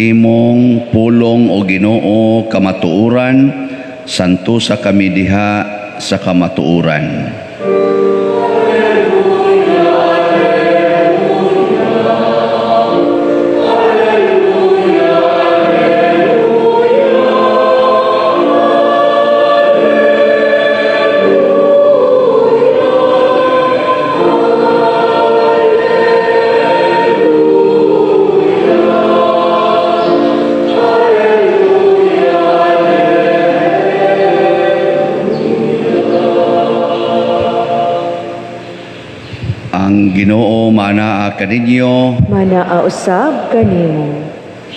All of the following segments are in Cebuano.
Ang imong pulong, o Ginoo, kamatuoran, santusa kami diha sa kamatuoran. Ang Ginoo manaa kaninyo. Manaa usab kanimo.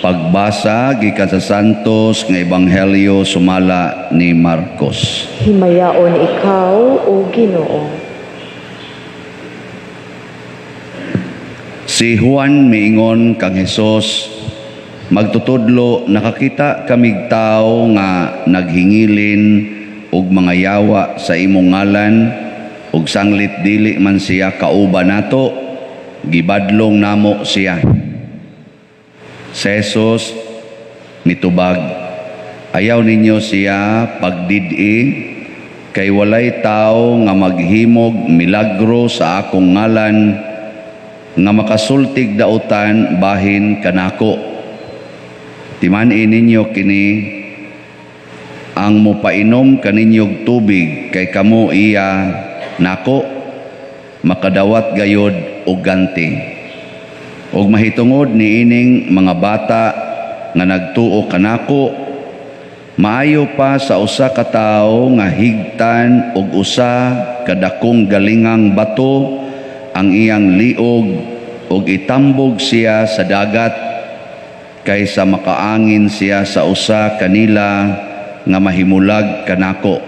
Pagbasa gikan sa Santos nga Ebanghelyo sumala ni Marcos. Himayaon ikaw, o Ginoo. Si Juan miingon kang Hesus, "Magtutudlo, nakakita kamig tawo nga naghingilin og mga yawa sa imong ngalan, ug sanglit dili man siya kauban nato, gibadlong namo siya." Si Jesus mitubag, "Ayaw ninyo siya pagdid-i, kay walay tao nga maghimog milagro sa akong ngalan nga makasultig dautan bahin kanako. Timan-i ninyo kini: ang mopainom kaninyog tubig kay kamo iya nako, makadawat gayod og ganti. Ug mahitungod niining mga bata nga nagtuo kanako, maayo pa sa usa ka tawo nga higtan og usa ka dakong galingang bato ang iyang liog ug itambog siya sa dagat kaysa makaangin siya sa usa kanila nga mahimulag kanako.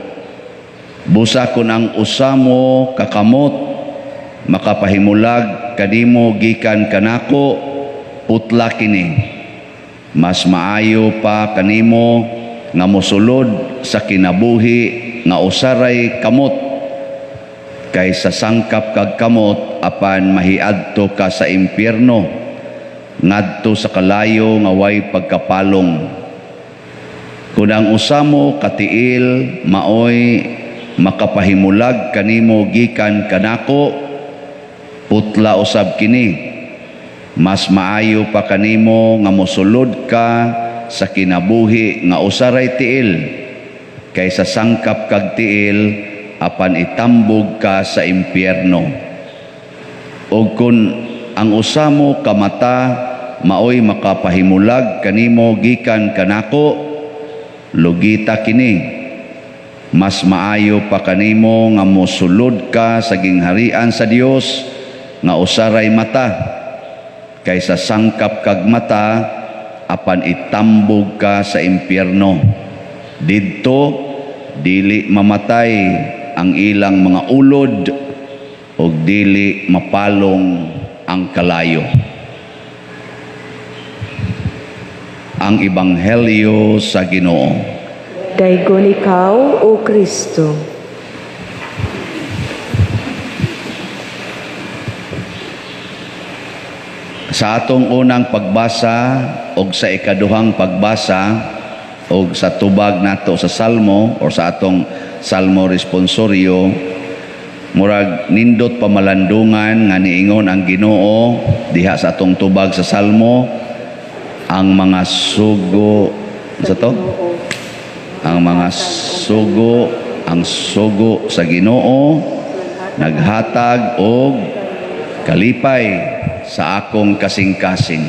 Busa kun ang usa mo ka kamot makapahimulag kanimo gikan kanako, putla kini. Mas maayo pa kanimo nga mosulod sa kinabuhi nga usaray kamot kaysa sangkap kag kamot apan mahiadto ka sa impyerno, ngadto sa kalayo nga way pagkapalong. Kun ang usa mo ka tiil maoy makapahimulag kanimo gikan kanako, putla usab kini. Mas maayo pa kanimo nga mosulod ka sa kinabuhi nga usaray tiil kaysa sangkap kag tiil apan itambog ka sa impyerno. O kun ang usa mo ka mata maoy makapahimulag kanimo gikan kanako, lugita kini. Mas maayo pa kanimo nga mosulod ka sa gingharian sa Dios nga usaray mata kaysa sangkap kag mata apan itambog ka sa impyerno. Didto dili mamatay ang ilang mga ulod ug dili mapalong ang kalayo." Ang Ebanghelyo sa Ginoo. Daygon ikaw, O Kristo. Sa atong unang pagbasa og sa ikaduhang pagbasa og sa tubag nato sa Salmo or sa atong Salmo responsorio, murag nindot pamalandungan nga niingon ang Ginoo diha sa atong tubag sa Salmo, ang mga sugo sa to, ang mga sugo, ang sugo sa Ginoo naghatag og kalipay sa akong kasing-kasing.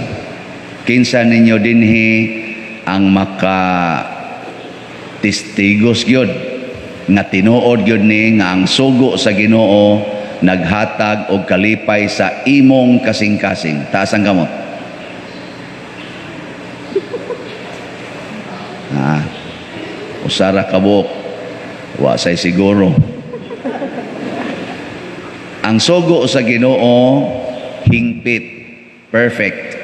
Kinsa ninyo dinhi ang maka testigos gyud nga tinuod gyud ni nga ang sugo sa Ginoo naghatag og kalipay sa imong kasing-kasing? Taas ang kamot. Ah, usara ka buok, wa say siguro. Ang sugo sa Ginoo hingpit, perfect.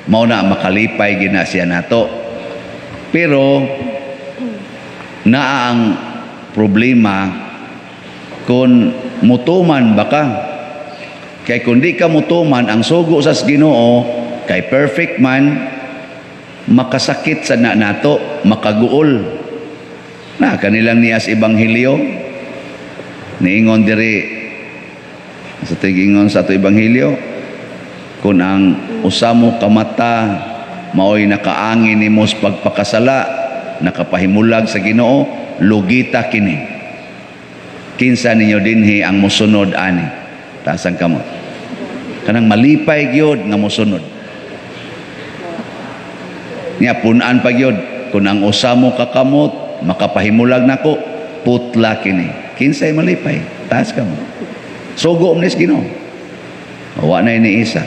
Mao na makalipay gina siya nato. Pero naa ang problema kung mutuman ba ka. Kay kung di ka mutuman, ang sugo sa Ginoo kay perfect man, Makasakit sa na nato, makaguol. Na kanilang nias ebanghelyo, niingon diri sa tigingon sa ato ebanghelyo, kung ang usa mo ka mata maoy nakaangin nimo sa pagpakasala, nakapahimulag sa Ginoo, lugita kini. Kinsa ninyo dinhi ang mosunod ani? Taas ang kamot. Kanang malipay gyud nga mosunod niya. Pun-an pa gyud, kung ang usa mo ka kamot makapahimulag nako, putla kini. Kinsay malipay? Taas kamo. Sugo man ni sa Ginoo. Wa na ni isa.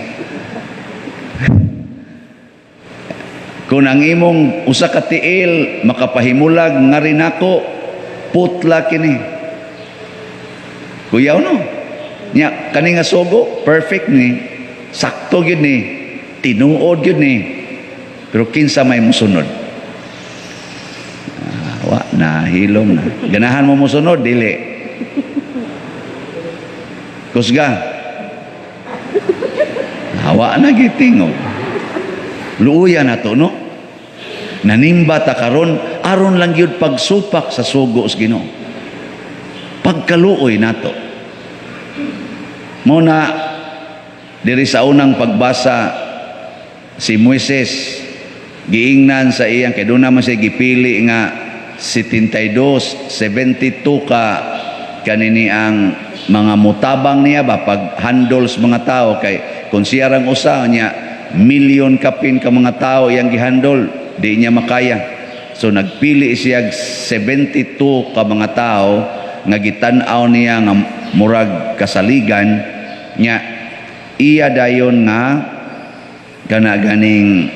Kung ang imong usa ka tiil makapahimulag nga rin nako, putla kini. Kuyaw, no? Nya kani nga sugo, perfect ni, sakto gyud ni, tinuod gyud ni. Pero kinsa may musunod? Ah, wa na, hilom na. Ganahan mo musunod, dili? Kusga. Hawa na gitingog. Luuya na to, no? Nanimba ta karon aron lang gyud pagsupak sa sugo sa Ginoo. Pagkaluoy nato. Mo na diri sa unang pagbasa, si Moises giingnan sa iyang, kay doon naman siya gipili nga 72, 72 ka kanini ang mga mutabang niya ba pag handle sa mga tao, kay kung siya rang usa niya, milyon kapin ka mga tao iyang gihandle, di niya makaya. So nagpili siya og 72 ka mga tao nga gitan-aw niya nga murag kasaligan niya, iya dayon nga kana ganing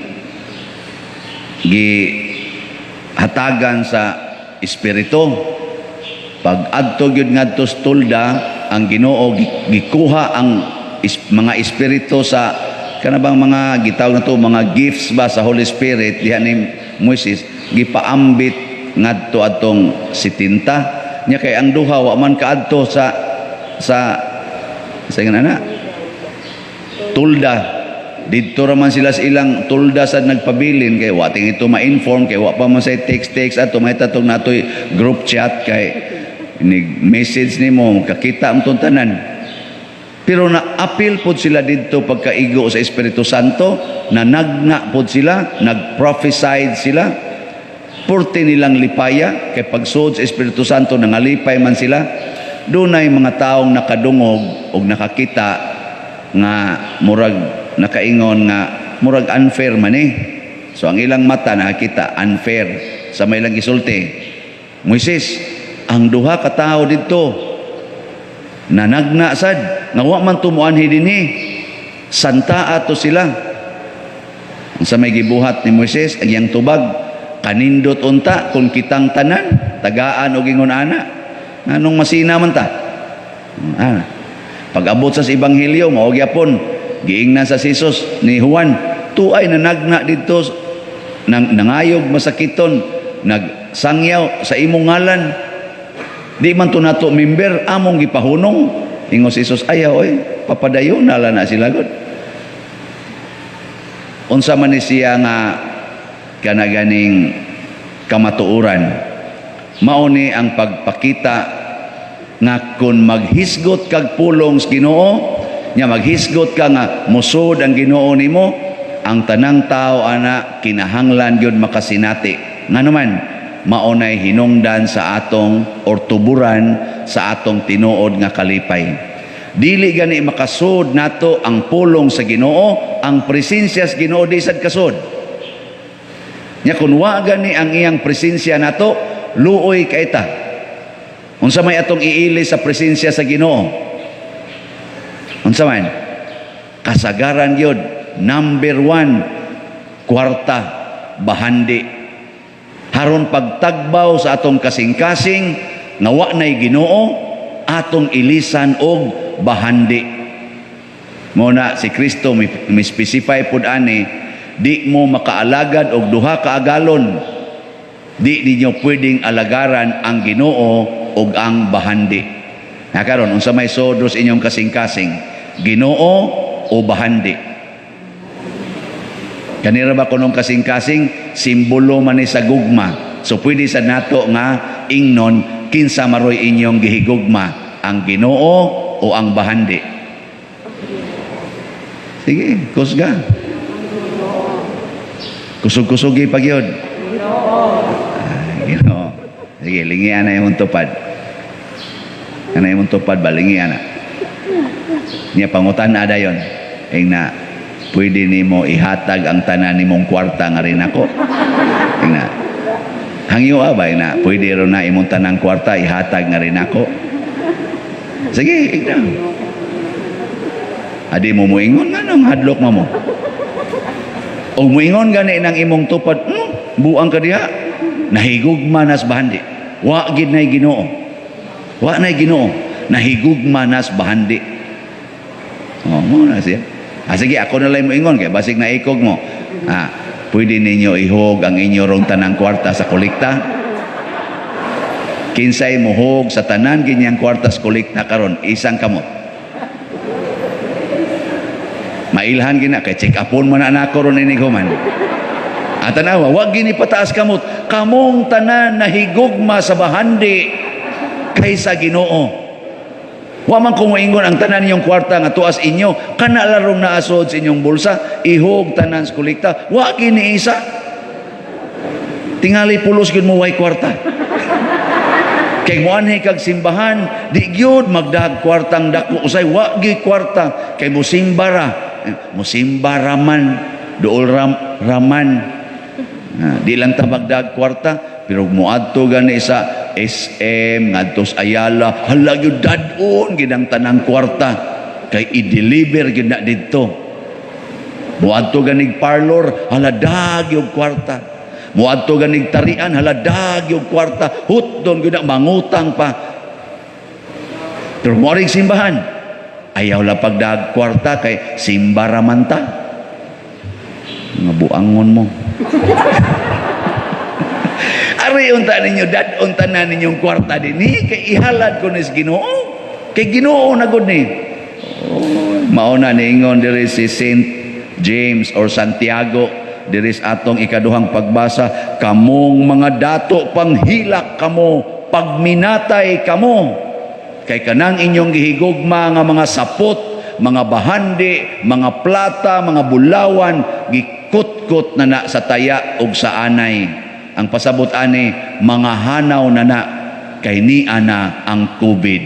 gi hatagan sa espiritu. Pag adto gyud ngadto sa tolda, ang Ginoo gikuha ang mga espiritu sa kana bang mga gitawag na to mga gifts ba sa Holy Spirit diha ni Moises, gipaambit ngadto atong 70 nya, kay ang duha wa man kaadto sa ingon ana tulda. Didto ra man sila sa ilang tulda sa nagpabilin, kay wa ting ito ma-inform, kay wa pa man say text text ato may tatong natoy group chat, kay ni message nimo kakita ang tanan. Pero na-apil pod sila didto pagkaigo sa Espiritu Santo, na nagna pod sila, nag-prophesied sila. Purti nilang lipaya kay pagsuod sa Espiritu Santo, nangalipay man sila. Dunay mga taong nakadungog og nakakita nga murag nakaingon nga murag unfair man eh. So ang ilang mata nakakita unfair sa may ilang gisulti. "Moises, ang duha ka tawo didto nanagna sad nga wa man tumuanhi dinhi. Santa ato sila." Ang sa may gibuhat ni Moises, ang iyang tubag, "Kanindot unta kung kitang tanan tagaan og ingon ana, nganong masina man ta?" Ah. Pag-abot sa ebanghelyo, mao gyapon giingnan sa Jesus ni Juan, tuay nanagna didto nang nangayog masakiton, nagsangyaw sa imong ngalan. Di man to nato member, among gipahunong." Ingon si Jesus, "Ayaw oy, papadayon na lang na sila gud." Unsa man ni siya nga kana ganing kamatuoran? Mao ni ang pagpakita nga kung maghisgot kag pulong sa Ginoo nya, maghisgot ka nga musod ang Ginoo nimo, ang tanang tao ana kinahanglan gyud makasinati. Ngano man, mao nay hinungdan sa atong or tuburan sa atong tinuod nga kalipay. Dili gani makasud nato ang pulong sa Ginoo, ang presensya sa Ginoo di sad kasud. Nya kun wa gani ang iyang presensya nato, luoy kay ta. Unsa may atong iili sa presensya sa Ginoo? Unsa man? Kasagaran gyud, number one, kwarta, bahandi. Haron pagtagbaw sa atong kasing-kasing nga wa nay Ginoo, atong ilisan og bahandi. Mo na si Kristo mi specify pud ani, "Di mo makaalagad og duha ka agalon. Di ninyo pwedeng alagaran ang Ginoo ug ang bahandi." Na karon, unsa may sodros inyong kasing-kasing? Ginoo o bahandi? Kanira ba kunong kasing-kasing, simbolo man ni sa gugma. So pwede sa nato nga ingnon, kinsa maroy inyong gihigugma, ang Ginoo o ang bahandi? Sige, kusga. Kusog-kusogi pag yun. Ay, Ginoo. Sige, lingian na imong tupad. Ana imong tupad ba, lingian na. Niya pangutan na dayon. Ing na, pwede nimo ihatag ang tanan nimong kwarta nga rin ako. Ing na, hangyo ba, ing na, pwede ro na imong tanang kwarta ihatag nga rin ako. Sige, ing na. Adi mo muingon nga nang hadlok mo. O muingon gani nang imong tupad, buang ka diha. Nahigugma nas bahandi. Wa gid nay Ginoo. Wa nay Ginoo. Nahigugma nas bahandi. Oh, mo na siya. Ah, sige, ako na lang moingon kay basig na ikog mo. Ah, pwede ninyo ihog ang inyo rong tanang kwarta sa kolekta? Kinsay mohog sa tanan ginyang kwarta sa kolekta karon, isang kamot. Mailhan gina kay check upon man na nako ron inig human. At tanawa, wag gini pataas kamot. Kamong tanan nahigugma sa bahandi kaysa Ginoo. Wa man ko moingon ang tanan ninyong kwarta nga tuas inyo, kana larong naasod sa inyong bulsa, ihog tanan sa kolekta, wa gini isa. Tingali pulos gyud mo way kwarta. Kay moanhi kag simbahan, di gyud magdag kwartang dako usay wa gyud kwarta kay mosimba ra. Mosimba ra man, duol ram, raman. Ah, di lang ta magdag kwarta, pero moadto gani sa SM, ngadto sa Ayala, hala gyud dad-on gid ang tanang kwarta kay i-deliver gyud na didto. Moadto ganig parlor, hala dag yung kwarta. Moadto ganig tarian, hala dag yung kwarta. Hutdon gyud na mangutang pa. Pero moaring simbahan, ayaw la pagdag kwarta kay simba ra man ta. Nga buangon mo. Ari unta ninyo, dad-on tanan ninyong kwarta dinhi kay ihalad ko nis Ginoo. Kay Ginoo na gud ni. Oh, mao na niingon diri si Saint James or Santiago diri sa atong ikaduhang pagbasa, "Kamong mga dato, panghilak kamo, pagminatay kamo, kay kanang inyong gihigugma nga mga sapot, mga bahandi, mga plata, mga bulawan, gikutkot na na sa taya ug sa anay." Ang pasabot ani, mga hanaw na na kay ni ana ang COVID,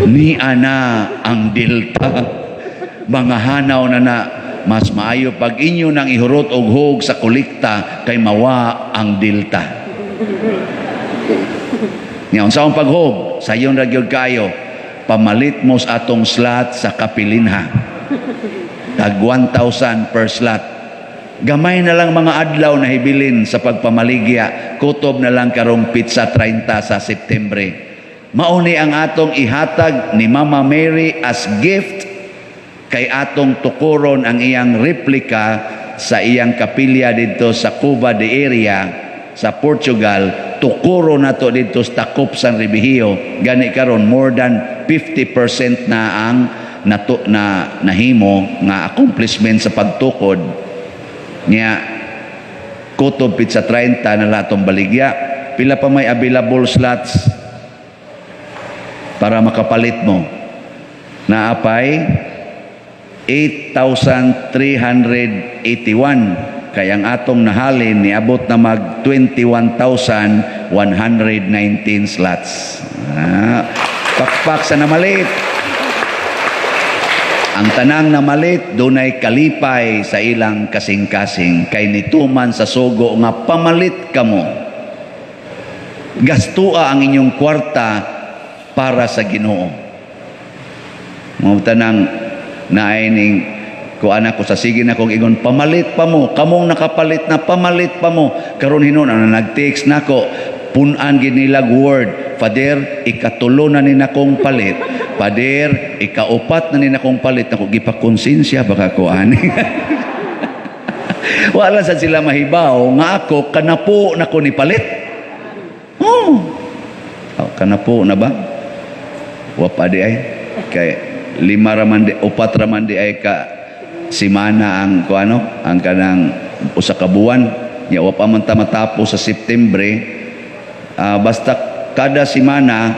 ni ana ang Delta, mga hanaw na na. Mas maayo pag inyo nang ihurot og hog sa kolekta kay mawa ang Delta. Nya unsa ang paghog? Sayon ra gyud kayo. Pamalit mo sa atong slot sa Kapilinha. Tag 1,000 per slot. Gamay na lang mga adlaw na hibilin sa pagpamaligya. Kutob na lang karong petsa 30 sa Septembre. Mauni ang atong ihatag ni Mama Mary as gift kay atong tukuron ang iyang replika sa iyang kapilya dito sa Cova da Iria sa Portugal. Tukuro nato dito sa Takop San Remigio. Gani karon more than 50% na ang nato na nahimo nga accomplishment sa pagtukod niya. Kutob petsa 30 na latong baligya. Pila pa may available slots para makapalit mo? Naapay 8,381 kay ang atong nahalin niabot na mag 21,119 slots. Ah, pakpak sa namalit. Ang tanang namalit dunay kalipay sa ilang kasing-kasing kay nituman sa sugo nga pamalit kamo. Gastua ang inyong kwarta para sa Ginoo. Mga tanang naay ning kuan ako sa sige na kong ingon, pamalit pa mo. Kamong nakapalit na, pamalit pa mo. Karon hinon ang nag-text nako, punan gid nilag word, "Father, ikatulo na ni nakong palit. Father, ikaupat na ni nakong palit." Nako, gipakonsensya baka ko ani. Wala sa sila mahibaw nga ako kanapo na ko ni palit. Oh, kanapo na ba? Wa pa di ay kay lima raman di, upat raman di ay ka. Simana ang kuano, ang kanang usa ka buwan. Nya wa pa man ta matapos sa September. Basta kada simana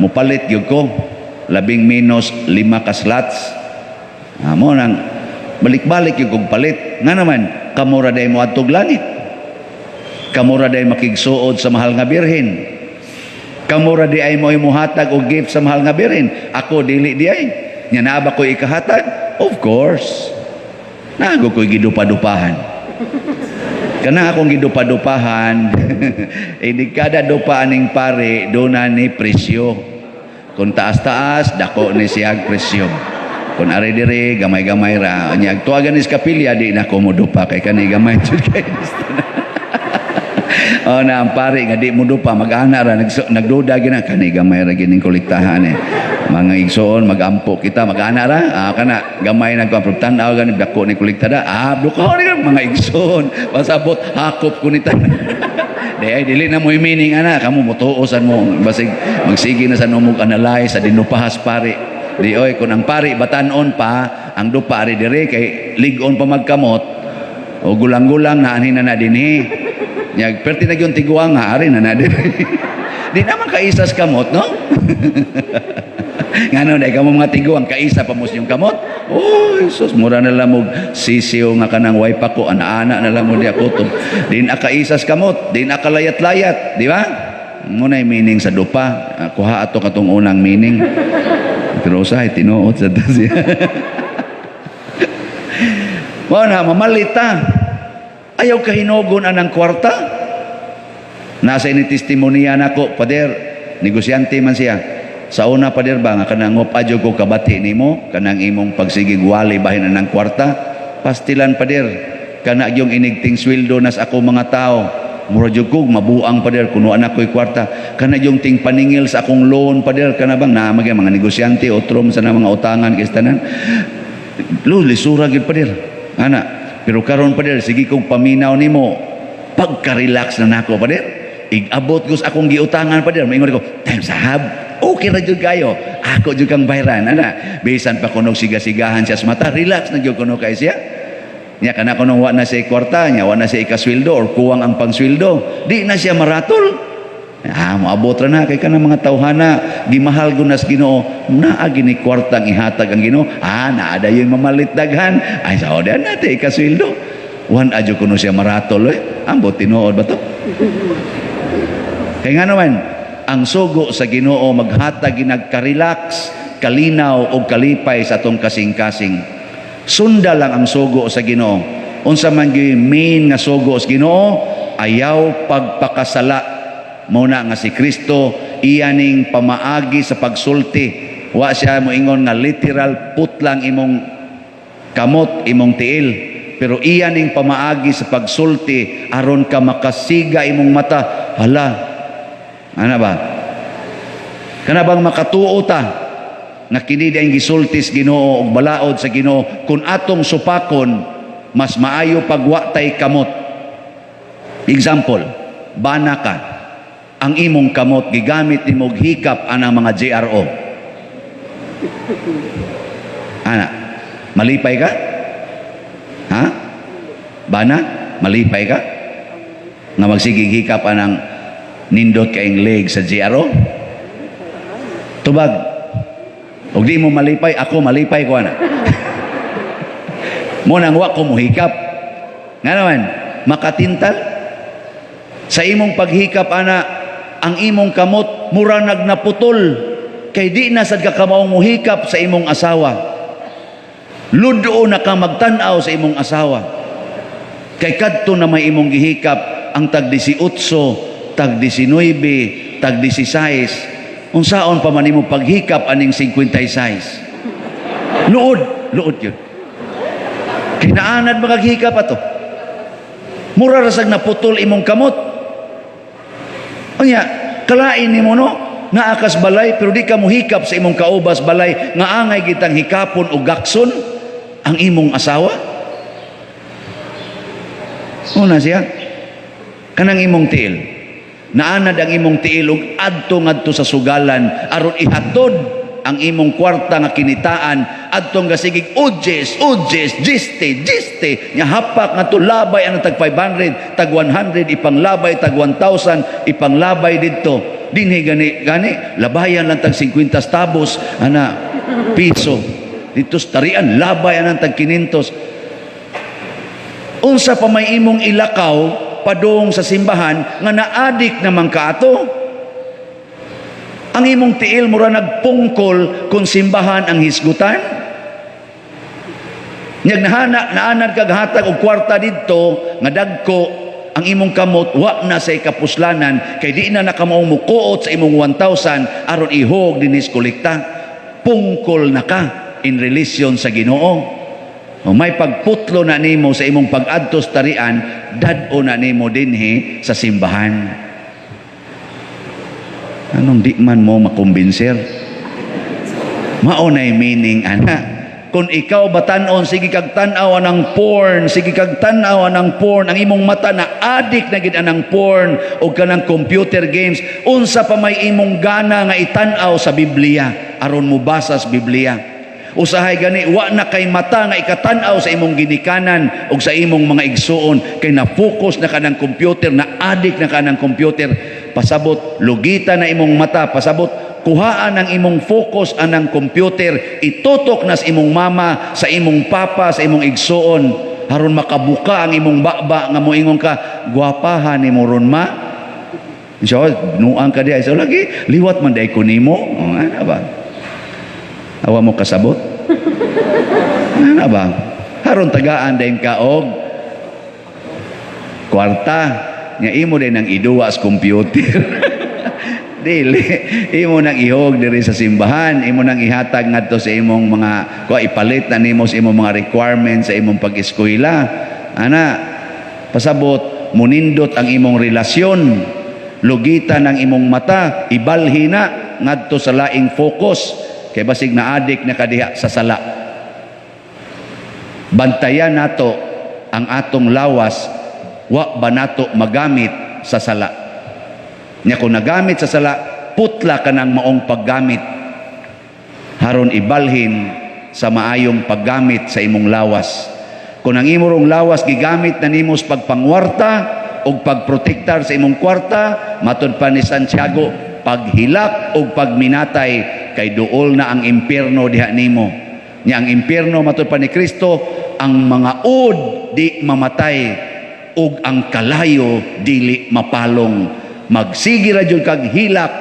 mupalit gyud ko labing menos 5 ka slots. Mo nang balik-balik yung kog palit. Nga naman, kamo ra day mo adtog langit. Kamo ra day makigsuod sa mahal nga birhen. Kamo ra di ay mo muhatag og gift sa mahal nga birhen. Ako dili di ay. Nya naa ba ko'y ikahatag? Of course. Naa ko'y gidupa-dupahan. Kana akong gidupa-dupahan, eh di kada dupa aning pare, duna ni presyo. Kung taas-taas, dako ni siyag presyo. Kung ari diri, gamay-gamay ra. Nya tuwagan ni sa kapilya, di na ko modupa kay kani gamay jud kay. Oh, na ang pare nga di mo dupa, mag-ana ra, nagduda gina kani gamay ra gining kolektahan eh. Mga igsoon, magampo kita, mag-ana ra, kana gamay na ko tan-aw gani dako ni kolekta da. Duko ni mga igsoon. Pasabot hakop ko ni tanan. Di ay dili na mo meaning ana, kamo motuosan mo basig magsige na sa numog analyze sa dinupahas pare. Di oy, kung ang pare batan-on pa, ang dupa ari dire kay lig-on pa magkamot o gulang-gulang na anhin na na dinhi. Nya perti na gyud tiguang nga ari na na dire. Di naman kaisas kamot, no? Ngano dai kamo mga tiguang kaisa pa mo yung kamot? Oh, sus, mura na lang mo sisiw nga kanang way pako, ana-ana na lang mo diya kutob. Di na kaisas kamot, di na kalayat-layat, di ba? Muna yung meaning sa dupa. Kuha ato katong unang meaning. Pero usahay tinuod sa siya. Mao na mamalita. Ayaw kahinugon anang kwarta. Nasa ini testimonya nako, pader, negosyante man siya. Sa una, pader ba, nga kanang adyo ko kabati nimo, kanang imong pagsigig wali bahin anang kwarta, pastilan, pader, kana yung inigting sweldo nas ako mga tao. Mura jud kog mabuang, pader, kuno anak ko'y kwarta. Kana yung ting paningil sa akong loan, pader, kana bang naa mga negosyante otrom sa na mga utangan kay tanan. Lo lisura gyud, pader. Ana, pero karon, pader, sige kong paminaw nimo, pagka-relax na nako, pader. Igabot ko sa akong giutangan, pader, maingon ko, time sahab. Okay ra jud kayo. Ako jud kang bayran ana. Bisan pa kunog siga-sigahan siya sa mata, relax na jud kuno kay siya. Nya kana kuno wa na siya kwarta, nya wa na siya ikasweldo or kuwang ang pangsweldo. Di na siya maratol. Moabot ra na kay kanang mga tawhana gimahal gunas Ginoo. Naa gini kwartang ihatag ang Ginoo. Naa dayon mamalit daghan. Ay sa odan na te ikasweldo. Wan adyo kuno siya maratol oy. Ambot tinuod ba to? Kay nga naman, ang sugo sa Ginoo maghatag ginagka-relax, kalinaw o kalipay sa atong kasing-kasing. Sunda lang ang sugo sa Ginoo. Unsa man gyud main nga sugo sa Ginoo, ayaw pagpakasala. Mao na nga si Kristo iyaning pamaagi sa pagsulti. Wa siya moingon nga literal putlang imong kamot, imong tiil. Pero iyaning pamaagi sa pagsulti aron ka makasiga imong mata. Hala, ana ba? Kana bang makatuo ta nga kini ang gisultis Ginoo ug balaod sa Ginoo, kung atong supakon, mas maayo pag wa tay kamot? Example, bana ka. Ang imong kamot gigamit nimo og hikap anang mga JRO. Ana, malipay ka? Ha? Bana, malipay ka? Nga magsigig hikap anang nindot kaing leg sa JRO? Tubag. Og di mo malipay, ako malipay ko ana. Mo nang wa ko mohikap. Nga naman, makatintal. Sa imong paghikap ana, ang imong kamot mura nagnaputol kay di na sad ka kamaong mohikap sa imong asawa. Ludo na ka magtan-aw sa imong asawa. Kay kadto na may imong gihikap ang tag 18, tag 19, tag 16. Unsaon pa man nimo paghikap aning 56? Luod, luod yun. Kinaanad makaghikap ato. Mura rasag naputol imong kamot. Unya, kalain nimo no, naa kas balay pero di ka mohikap sa imong kaubas balay nga angay kitang hikapon o gakson ang imong asawa. Una siya, kanang imong tiil. Naanad ang imong tiil ug adto ngadto sa sugalan aron ihatod ang imong kwarta nga kinitaan. Adtong gasigig udjes, udjes, giste, giste. Nya hapak nga labay ang tag 500, tag 100 ipanglabay, tag 1,000 ipanglabay didto. Dinhi gani gani labayan lang tag 50 centavos ana piso. Dito sa tarian labay anang tag 500. Unsa pa may imong ilakaw padung sa simbahan nga naadik naman ka ato? Ang imong tiil mura nagpungkol kung simbahan ang hisgutan. Nyag nahana naanad kag hatag og kwarta didto nga dagko ang imong kamot, wa na sa kapuslanan kay di na nakamaong mukuot sa imong 1,000 aron ihog dinis kolekta. Pungkol na ka in relation sa Ginoo. O may pagputlo na nimo sa imong pag-adto sa tarian, dad-o na nimo dinhi sa simbahan. Anong di man mo makumbinser? Mao na'y meaning ana. Kung ikaw batan-on, sige kag tan-aw anang porn, sige kag tan-aw anang porn, ang imong mata na adik na gid anang porn o kanang computer games, unsa pa may imong gana nga itan-aw sa Biblia aron mo basa sa Biblia? Usahay gani wa na kay mata nga ikatan-aw sa imong ginikanan ug sa imong mga igsuon kay na-focus na ka ng computer, na adik na ka ng computer. Pasabot lugita na imong mata, pasabot kuhaan ang imong focus anang computer, itutok na sa imong mama, sa imong papa, sa imong igsuon aron makabuka ang imong baba nga moingon ka, "Gwapahan nimo ron, ma." So, nuang ka diay. So, lagi, liwat man diay ko nimo. Oh, ano ba? Awa mo kasabot? Ano ba? Haron tagaan din ka og kwarta. Nga imo din ang iduwa sa computer. Dili. Imo nang ihog diri sa simbahan, imo nang ihatag ngadto sa imong mga kuha, ipalit na nimo sa imong mga requirements sa imong pag-eskwela. Ana, pasabot munindot ang imong relasyon. Lugitan ang imong mata, ibalhi na ngadto sa laing focus kay basig naadik na kadiha sa sala. Bantayan nato ang atong lawas, wa ba nato magamit sa sala. Nya kung nagamit sa sala, putla ka ng maong paggamit. Haron ibalhin sa maayong paggamit sa imong lawas. Kung ang imong lawas gigamit na nimo sa pagpangwarta o pagprotektar sa imong kwarta, matud pa ni Santiago, paghilak o pagminatay kay duol na ang impierno diha nimo. Nya ang impierno, matud pa ni Kristo, ang mga ud di mamatay ug ang kalayo dili mapalong. Magsige ra jud kag hilak,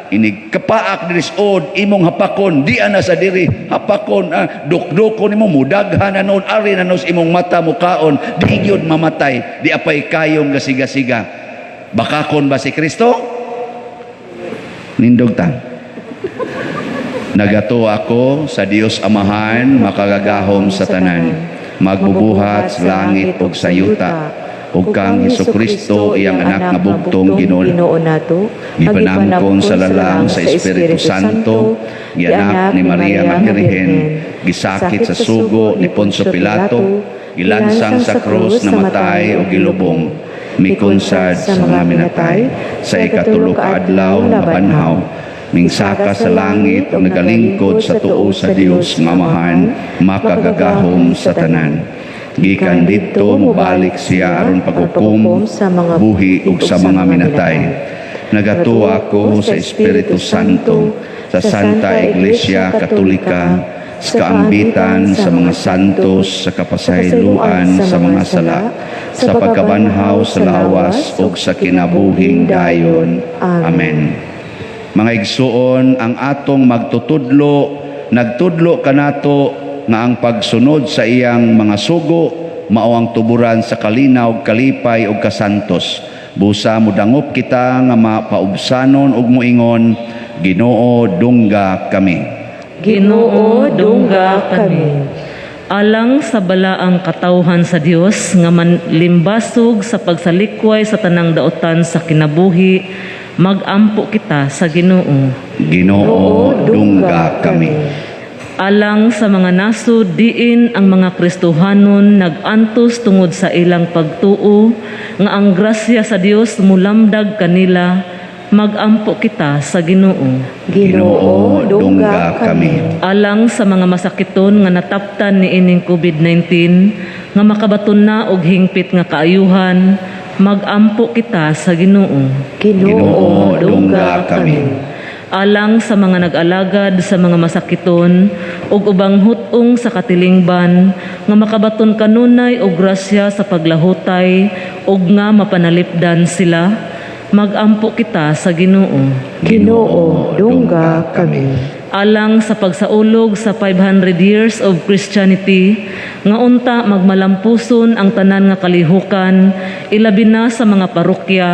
inig kapaak diri sa ud imong hapakon, di ana sa diri hapakon, dukdukon nimo, mudaghan na noon, ari na sa imong mata mukaon, di gyud mamatay, di apay kayong gasigasiga. Bakakon ba si Kristo? Nindog ta. Nagatuo ako sa Dios Amahan, makagagahom sa tanan, magbubuhat sa langit ug sa yuta, ug kang Hesukristo, iyang anak nga bugtong Ginoo. Ginoo nato. Gipanamkon sa lalang sa Espiritu Santo, gianak ni Maria nga Birhen, gisakit sa sugo ni Poncio Pilato, gilansang sa krus, namatay ug gilubong, mikonsad sa mga minatay, sa ikatulo ka adlaw nabanhaw, mingsaka sa langit ug nagalingkod sa tuo sa Dios nga Amahan, makagagahom sa tanan. Gikan didto mobalik siya aron paghukom sa mga buhi ug sa mga minatay. Nagatuo ako sa Espiritu Santo, sa Santa Iglesia Katolika, sa kaambitan sa mga santos, sa kapasayloan sa mga sala, sa pagkabanhaw sa lawas ug sa kinabuhing dayon. Amen. Mga igsuon, ang atong magtutudlo nagtudlo kanato nga ang pagsunod sa iyang mga sugo mao ang tuburan sa kalinaw, kalipay ug kasantos. Busa mudangop kita nga mapaubsanon ug moingon, "Ginoo, dungga kami." Ginoo, dungga kami. Alang sa balaang katawhan sa Dios nga manlimbasog sa pagsalikway sa tanang daotan sa kinabuhi, magampo kita sa Ginoo. Ginoo, dungga kami. Alang sa mga nasod diin ang mga Kristohanon nag-antos tungod sa ilang pagtuo, nga ang grasya sa Dios mulamdag kanila, Magampo kita sa Ginoo. Ginoo, dungga kami. Alang sa mga masakiton nga nataptan ni ining COVID-19 nga makabaton na og hingpit nga kaayuhan, magampo kita sa Ginoo. Ginoo, dungga kami. Alang sa mga nag-alagad sa mga masakiton ug ubang hut-ong sa katilingban nga makabaton kanunay og grasya sa paglahutay ug nga mapanalipdan sila, magampo kita sa Ginoo. Ginoo, dungga kami. Alang sa pagsaulog sa 500 years of Christianity nga unta magmalampuson ang tanan nga kalihukan, ilabi na sa mga parokya,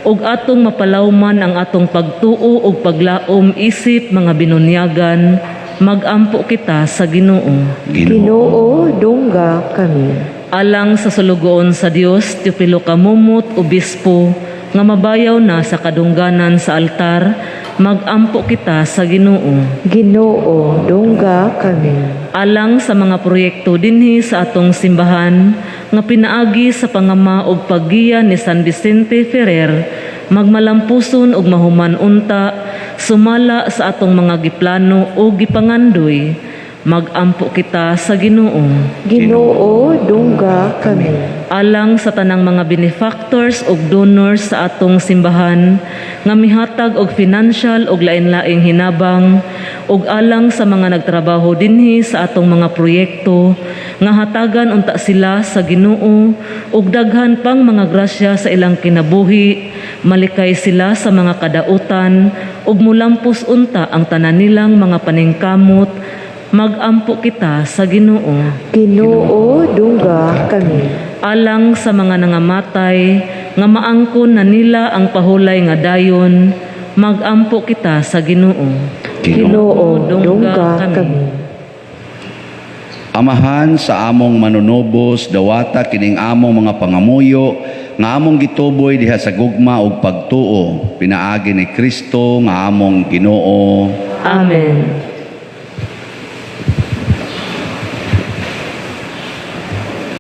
ug atong mapalawman ang atong pagtuo ug paglaom isip mga binunyagan, magampo kita sa Ginoo. Ginoo, dungga kami. Alang sa sulugoon sa Dios Teofilo Camomot, obispo, nga mabayaw na sa kadungganan sa altar, magampo kita sa Ginoo. Ginoo, dungga kami. Alang sa mga proyekto dinhi sa atong simbahan nga pinaagi sa pangama ug paggiya ni San Vicente Ferrer, magmalampuson ug mahuman unta sumala sa atong mga giplano o gipangandoy, magampo kita sa Ginoo. Ginoo, dungga kami. Alang sa tanang mga benefactors ug donors sa atong simbahan nga mihatag og financial ug lain-laing hinabang, ug alang sa mga nagtrabaho dinhi sa atong mga proyekto nga hatagan unta sila sa Ginoo ug daghan pang mga grasya sa ilang kinabuhi, malikay sila sa mga kadautan ug mulampos unta ang tanan nilang mga paningkamot, magampo kita sa Ginoo. Ginoo, dungga kami. Alang sa mga nangamatay nga maangkon na nila ang pahulay nga dayon, magampo kita sa Ginoo. Ginoo, dungga kami. Amahan sa among manunubos, dawata kining among mga pangamuyo nga among gituboy diha sa gugma ug pagtuo pinaagi ni Kristo nga among Ginoo. Amen.